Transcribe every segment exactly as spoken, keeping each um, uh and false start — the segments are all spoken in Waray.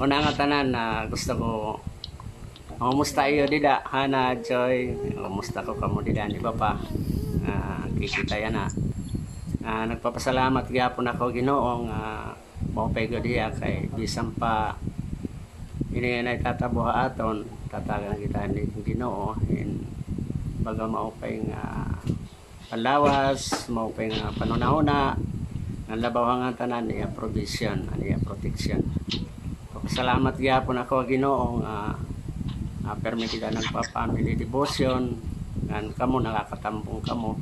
Una nga tanan, ah, gusto ko mangumusta iyo dida, Hana, Joy. Mangumusta ko kamo dida ni Papa. Ah, kikita yana. Ah, nagpapasalamat gihapon ako, Ginoo, nga maupay gud hiya kay bisan pa ini nga nahitatabo ha aton, tatagan kita ni Ginoo, hin baga maupay nga panlawas, maupay nga panhunahuna, ngan labaw ha ngatanan iya provision, an iya protection. Salamat gihapon ako, Ginoo, nga, ah, permi kita nagpa-family devotion, ngan kamo nakakatambong kamo.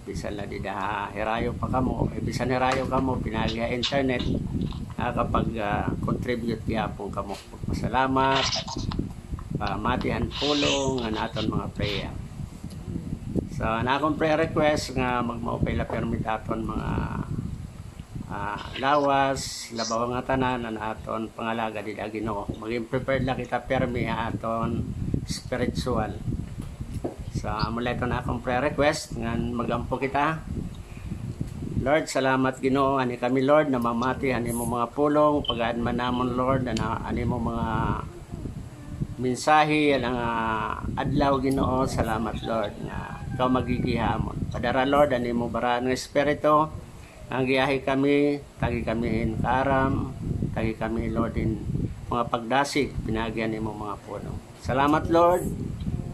Bisan la dida ha hirayo pa kamo, eh, bisan hirayo kamo, pinaagi ha internet, nakakapag, ah, contribute gihapon kamo. Salamat. Pamati an pulong ngan aton mga prayer. So, an akon prayer request nga magmaupay la permi it aton mga, ah, lawas, labaw ha ngatanan, an aton pangalagad dida ha Ginoo. Maging prepared la kita permi ha aton spiritual. So, amo la iton akon prayer request ngan mag-ampo kita. Lord, salamat, Ginoo. Ani kami, Lord, namamati han imo mga pulong, pag-aadman namon, Lord, an, an imo mga mensahe yana nga adlaw, Ginoo. Salamat, Lord, nga ikaw magigiha ha amon. Padara, Lord, an imo baraan nga Espiritu, nga giyahi kami, tagi kami hin kaaram, tagi kami, Lord, hin mga pagdasig pinaagi han imo mga pulong. Salamat, Lord.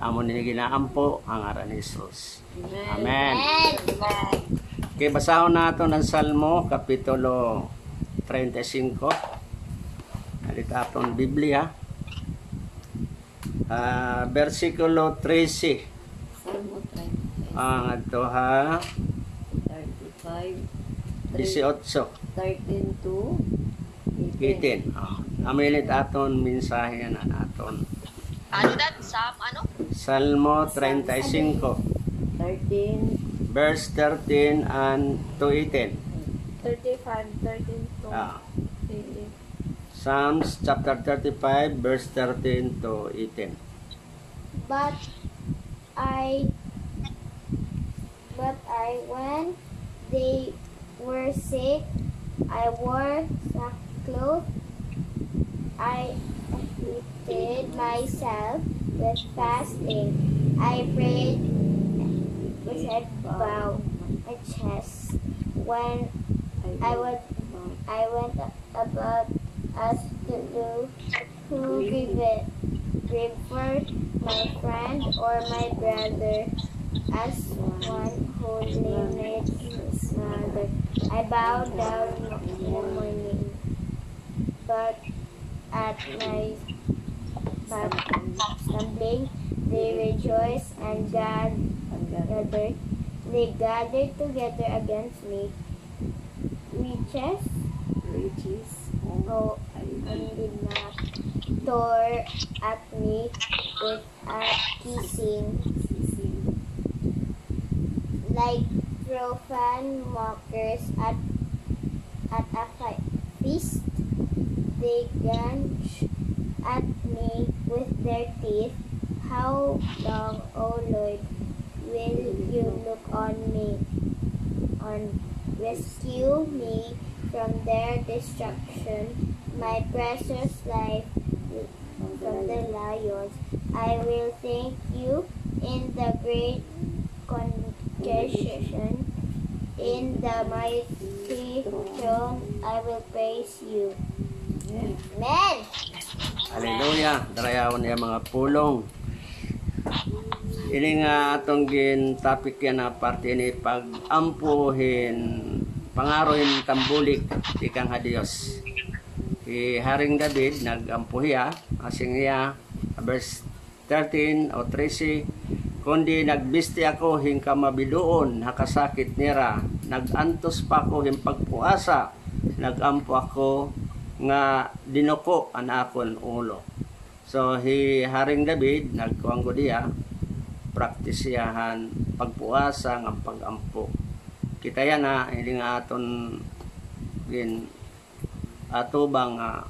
Amon ini ginaampo ha ngaran ni Jesus. Amen. Amen. Okay, basahon naton an Salmo, Kapitulo treinta y cinco. Dida ha aton Biblia. Ah, bersikulo trese. Salmo treinta y cinco. Ah, ngadto ha thirty-five. Dieciocho. Thirteen to eighteen. Eighteen. Ah, amo ini it aton mensahe yana, an aton. Ano dat? Psalm, ano? Salmo treinta y cinco. Thirteen. Verse thirteen and to eighteen. Thirty-five, thirteen to eighteen. Ah. Psalms chapter thirty-five, verse thirteen to eighteen. But I But I, when they were sick, I wore sackcloth. I afflicted myself with fasting. I prayed with head bowed, my chest. When I went, I went about as to do who grieve, grieve for my friend or my brother, as one who laments his mother. I bow down in mourning, but at my but stumbling they rejoice and gathered, they gathered together against me. Riches, riches, oh, and did not tore at me with a kissing. Like profane mockers at, at a feast, they gnash at me with their teeth. How long, O Lord, will you look on me, and rescue me from their destruction, my precious life from the lions? I will thank you in the great congregation, in the mighty throng I will praise you. Amen. Hallelujah. Darayawon niya mga pulong. Ini nga aton gin-topic yana parte ini pag-ampo hin pangaro hin tambulig tikang ha Dios. Hi Haring David nag-ampo hiya, asing hiya, verse thirteen o trese, kundi nagbisti ako hin kamabidoon ha kasakit nira, nag-antos pa ako hin pagpuasa, nag-ampo ako nga dinuko an akon ulo. So, hi Haring David, nagkuan gud hiya, practice hiya han pagpuasa ngan pag-ampo. Kita yana, ini nga aton gin-atubang nga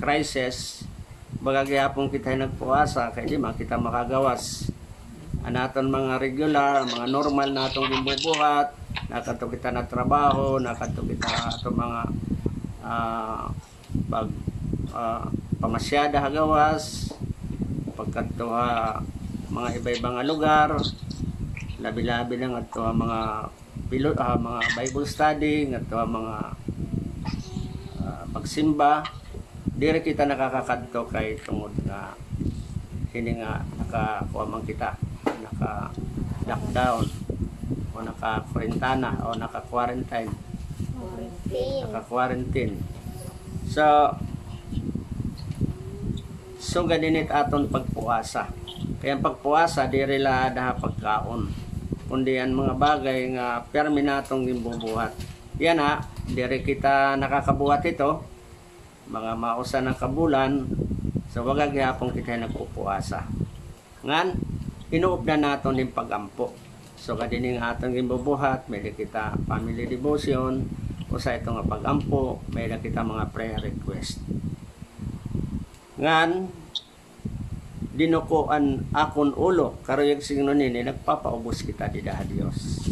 crisis, baga gihapon kita hin nagpuasa, kay di man kita makagawas. An aton mga regular, mga normal naton ginbubuhat, nakadto kita nagtrabaho, nakadto kita aton mga, ah, pag ah, pamasyada ha gawas, pagkadto ha mga iba-iba nga lugar, labi-labi na ngadto ha mga pilo-, ah, mga Bible study, ngadto ha mga, ah, pagsimba. Diri kita nakakakadto kay tungod nga hini nga nakakuha man kita, naka-lockdown o naka-quarantana o naka-quarantine. Quarantine. Naka-quarantine. So, sugad ini it aton pagpuasa. Kay an pagpuasa, diri la ada ha pagkaon, kundi an mga bagay nga pirmi naton ginbubuhat. Yana, diri kita nakakabuhat hito, mga mausa na ka bulan, so baga gihapon kita nagpupuasa. Ngan, inuupdan naton hin pag-ampo. So, kadi ini nga aton ginbubuhat, may-ada kita family devotion, usa ito nga pag-ampo, may-ada kita mga prayer request. Ngan, dinuko an akon ulo, karuyag sidngon hini, nagpapaubos kita dida ha Dios.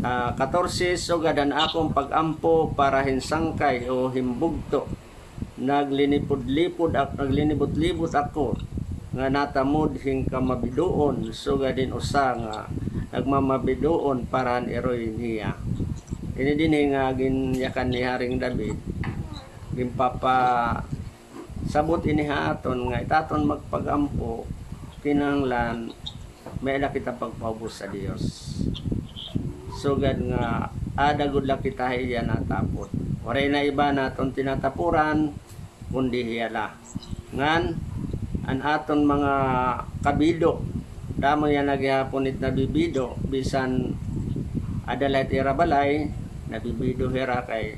Ah, katorse, sugad an akon pag-ampo para hin sangkay o hin bugto, naglinipod-lipod ak-, naglinibot-libot ako nga natamod hin kamabidoon, sugad hin usa nga nagmamabidoon para han iroy niya. Ini dinhi nga ginyakan ni Haring David, ginpapa-, sabot ini ha aton nga it aton magpag-ampo, kinahanglan may-ada kita pagpaubos ha Dios. Sugad nga ada gud la kita ha iya natapot. Waray na iba naton tinatapuran, kundi hiya la. Ngan, an aton mga kabido, damo yana gihapon it nabibido, bisan ada la it ira balay, nabibido hira kay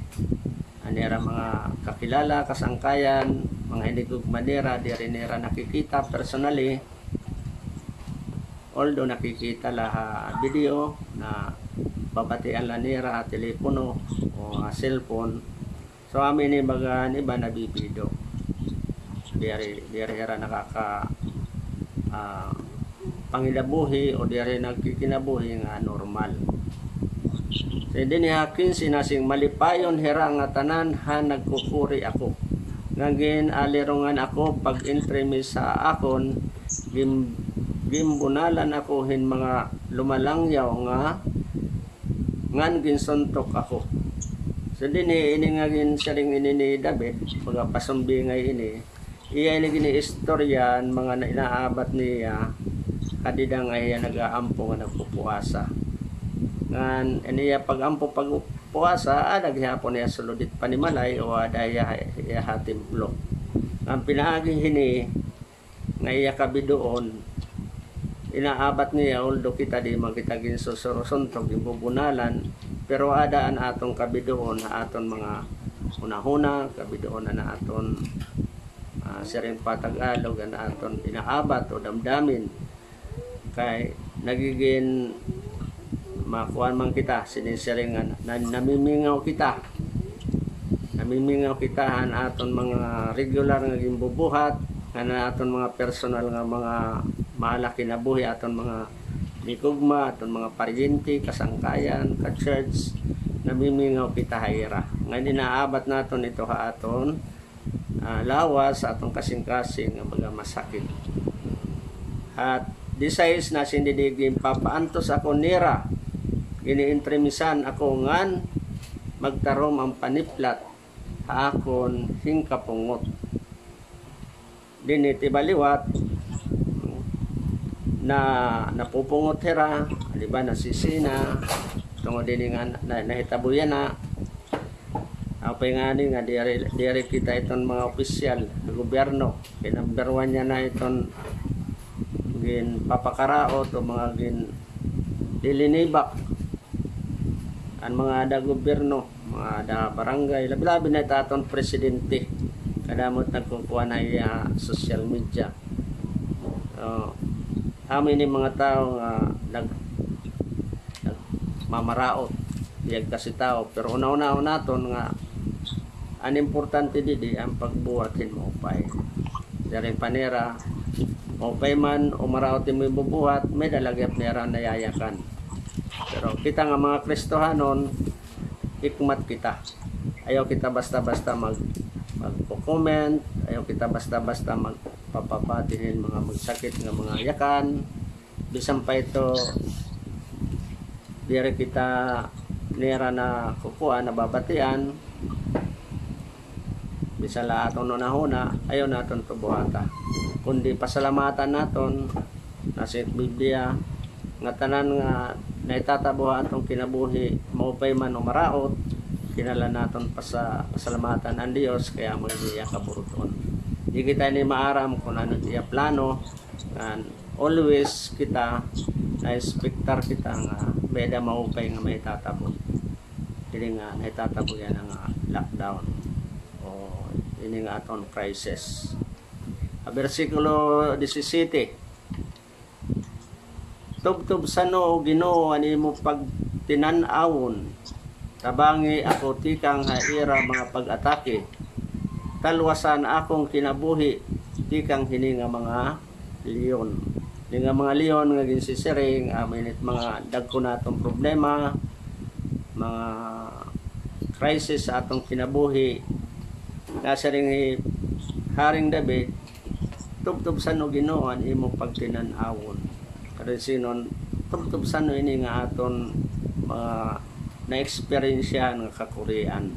an ira mga kakilala, kasangkayan, mga hinigugma nira, diri nira nakikita personally. Although nakikita la ha video, nababatian la nira ha telepono o ha cellphone. So, amo ini baga an iba nabibido. Diri, diri hira nakaka-, ah, panginabuhi o diri nagkikinabuhi nga normal. So, dinhi ha kinse nasiring, malipayon hira nga tanan han nagkukuri ako. Nga gin-alirongan ako pag-entremis ha akon, gin-, ginbunalan ako hin mga lumalangyaw nga ngan ginsuntok ako. So, dinhi ini nga ginsiring ini ni David, baga pasumbingay ini, iya ini gin-iistorya an mga na-, inaabat niya, kadida nga hiya nag-aampo nga nagpupuasa. Ngan, an iya pag-ampo pagpuasa, ada gihapon hiya sulod hit panimalay o ada hiya, hiya ha templo. Ngan pinaagi hini, nga iya kabidoon, inaabat niya, although kita di man kita ginsusurusuntok, ginbubunalan, pero ada an aton kabidoon ha aton mga hunahuna, kabidoon an aton, ah, siring pa Tagalog, an aton inaabat o damdamin. Kay nagigin makuan man kita, sinisiring nga na-, namimingaw kita. Namimingaw kita han aton mga regular nga ginbubuhat, han aton mga personal nga mga mahal ha kinabuhi, aton mga higugma, aton mga paryente, kasangkayan, ka-church, namimingaw kita ha ira. Ngan inaabat naton ito ha aton ah, lawas sa aton kasingkasing nga baga masakit. At disayis na sindi di ginpapaantos ako nira, giniintrimisan ako ngan magtarom an paniplat ha akon hingkapungot. Dinhi it iba liwat na napupungot hira, di ba, nasisina, tungod dinhi nga na-, nahitabo yana. Apay ngani nga diri, diri kita iton mga opisyal ha gobyerno. Kay number one yana iton ginpapakaraot o mga ginlilinibak an mga ada gobyerno, mga ada barangay, labi-labi na it aton presidente. Kadamo it nagkukuan ha iya social media. So, amo ini mga tawo nga nag-, nagmamaraot, biyag kasi tawo. Pero una-unahon naton nga an importante didi an pagbuhat hin maupay. Diri pa nira, maupay man o maraot imo ibubuhat, may-ada la gihap nira nayayakan. Pero kita nga mga Kristohanon, hikmat kita. Ayaw kita basta-basta mag-, magko-comment, ayaw kita basta-basta magpapabati hin mga magsakit nga mga yakan. Bisan pa ito, diri kita nira nakukuan, nababatian. Bisan la aton hunahuna, ayaw naton tubuhata. Kundi pasalamatan naton, nasiring it Biblia, nga tanan nga nahitatabo ha aton kinabuhi, maupay man o maraot, kinahanglan naton pasa-, pasalamatan an Dios, kay amo ini iya kaburut-on. Di kita ini maaram kon ano it iya plano, ngan always kita na-expectar kita nga may-ada maupay nga mahitatabo. Ini nga nahitatabo yana nga lockdown o ini nga aton crisis. Ha bersikulo disisiyete, "Tubtob san-o, O Ginoo, an imo pagtinan-awon, tabangi ako tikang ha ira mga pag-atake, talwasan akon kinabuhi tikang hini nga mga leon." Hini nga mga leon nga ginsisiring, amo ini it mga dagko naton problema, mga crisis sa aton kinabuhi. Nasiring hi Haring David, "Tubtob san-o, Ginoo, an imo pagtinan-awon." Karon sinon, tubtob san-o ini nga aton mga naeksperyensyahan nga kakurian.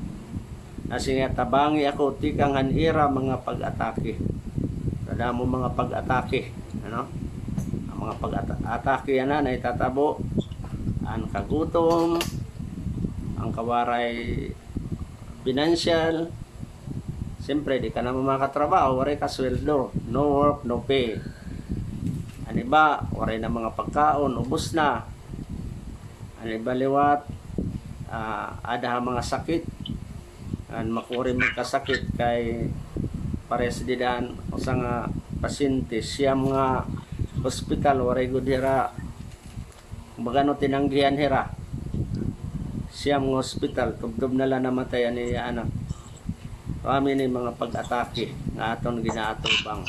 Nasiring niya, "Tabangi ako tikang han ira mga pag-atake." Kadamo mga pag-atake, ano? An mga pag-atake yana nahitatabo, an kagutom, an kawaray pinansyal. Siyempre, di ka na makatrabaho, waray ka sweldo. No work, no pay. An iba, waray na mga pagkaon, ubos na. An iba liwat, ah, aada ha mga sakit. An makuri magkasakit kay parehas dida an usa nga pasyente, siyam nga hospital, waray gud hira, kumbaga, no, tinanggihan hira. Siyam nga hospital, tubtob na la namatay an iya anak. So, amo ini mga pag-atake nga aton ginaatubang.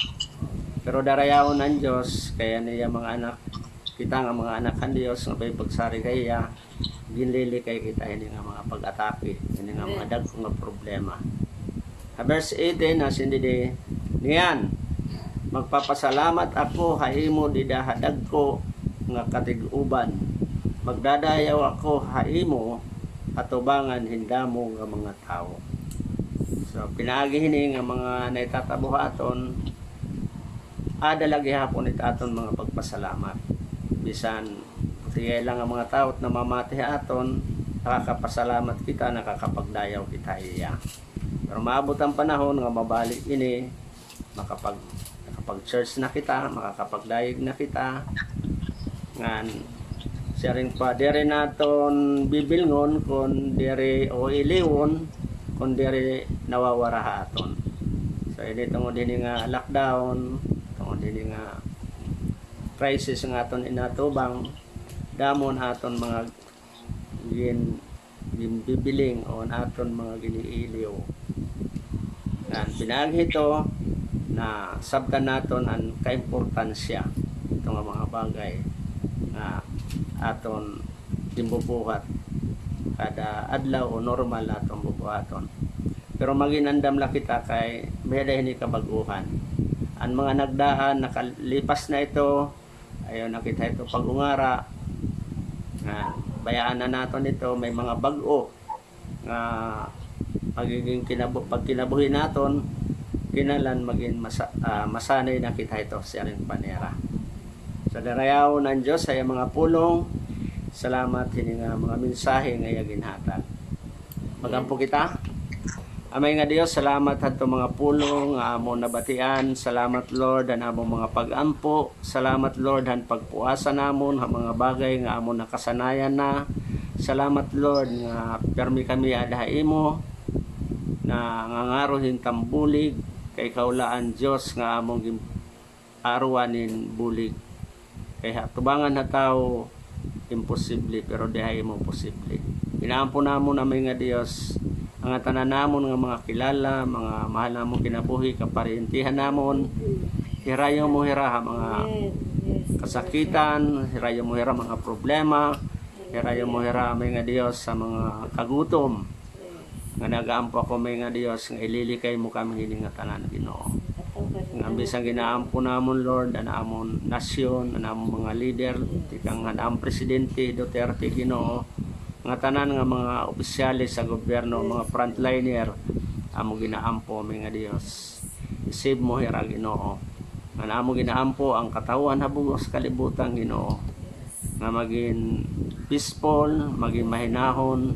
Pero darayawon an Dios, kay an iya mga anak, kita nga mga anak han Dios nga may pagsarig ha iya, ginlilikay kita hini nga mga pag-atake, hini nga mga dagko nga problema. Ha verse eighteen, nasiring didi, niyan, "Magpapasalamat ako ha imo dida ha dagko nga katig-uban. Magdadayaw ako ha imo atubangan hin damo nga mga tawo." So, pinaagi hini nga mga nahitatabo ha aton, aada la gihapon it aton mga pagpasalamat. Bisan putingay la nga mga tawo it namamati ha aton, nakakapasalamat kita, nakakapagdayaw kita ha iya. Pero maabot an panahon nga mabalik ini, makapag-, makapag-church na kita, makakapagdayeg na kita. Ngan, siring pa, diri naton bibilngon kon diri o iliwon, kon diri nawawara ha aton. So, ini tungod hini nga lockdown, tungod hini nga crisis nga aton inatubang, damo an aton mga gin-, ginbibiling o an aton mga giniiliw. Ngan pinaagi hito, nasabtan naton an kaimportansya hito nga mga bagay nga aton ginbubuhat kada adlaw o normal naton bubuhaton. Pero magin andam la kita kay may-ada hini kabag-ohan. An mga nagdaan, nakalipas na ito, ayaw na kita ito pag-ungara. Nga, bayaan na naton ito, may mga bag-o nga magigin kinabu-, pagkinabuhi naton, kinahanglan magin masa-, ah, masanay na kita ito, siring pa nira. So, darayawon an Diyos ha iya mga pulong. Salamat hini nga mga mensahe nga iya ginhatag. Mag-ampo kita. Amay nga Dios, salamat hadto mga pulong nga amon nabatian. Salamat, Lord, han amon mga pag-ampo. Salamat, Lord, han pagpuasa namon ha mga bagay nga amon nakasanayan na. Salamat, Lord, nga pirmi kami aada ha imo, nangangaro hin tambulig, kay ikaw la an Dios nga amon gin-, aruan hin bulig. Kay ha tubangan ha tawo, imposible, pero di ha imo posible. Inaampo namon, Amay nga Dios, an ngatanan namon nga mga kilala, mga mahal namon kinabuhi, kaparyentihan namon, hirayo mo hira ha mga kasakitan, hirayo mo hira mga problema, hirayo mo hira, Amay nga Dios, ha mga kagutom. nga nagaampo ako, may nga Dios, nga ililikay mo kami hini nga tanan, Ginoo. Nga bisan ginaampo namon, Lord, an amon nasyon, an amon mga leader, tikang han amon presidente Duterte, Ginoo, nga tanan nga mga opisyales sa gobyerno, mga frontliner, amo ginaampo, may nga Dios. I-save mo hira, Ginoo. Ngan amo ginaampo an katawhan ha bug-os kalibutan, Ginoo, nga magin peaceful, magin mahinahon,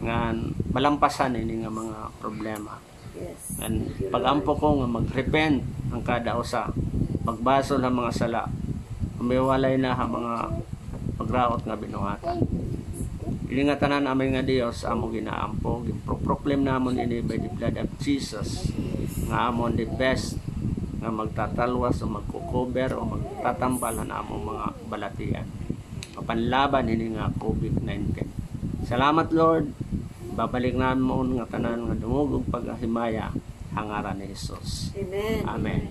ngan malampasan ini nga mga problema. Yes. Ngan pag-ampo ko nga mag-repent an kada usa, magbasol ha mga sala, humiwalay na ha mga pagraot nga binuhatan. Ini nga tanan, amay nga Dios, amo ginaampo, ginproproclaim namon ini by the blood of Jesus, nga amon the best nga magtatalwas o magko-cover o magtatambal han amon mga balatian, mapanlaban hini nga COVID nineteen. Salamat, Lord. Babalik namon nga tanan nga dungog ug paghimaya ha ngaran ni Jesus. Amen. Amen.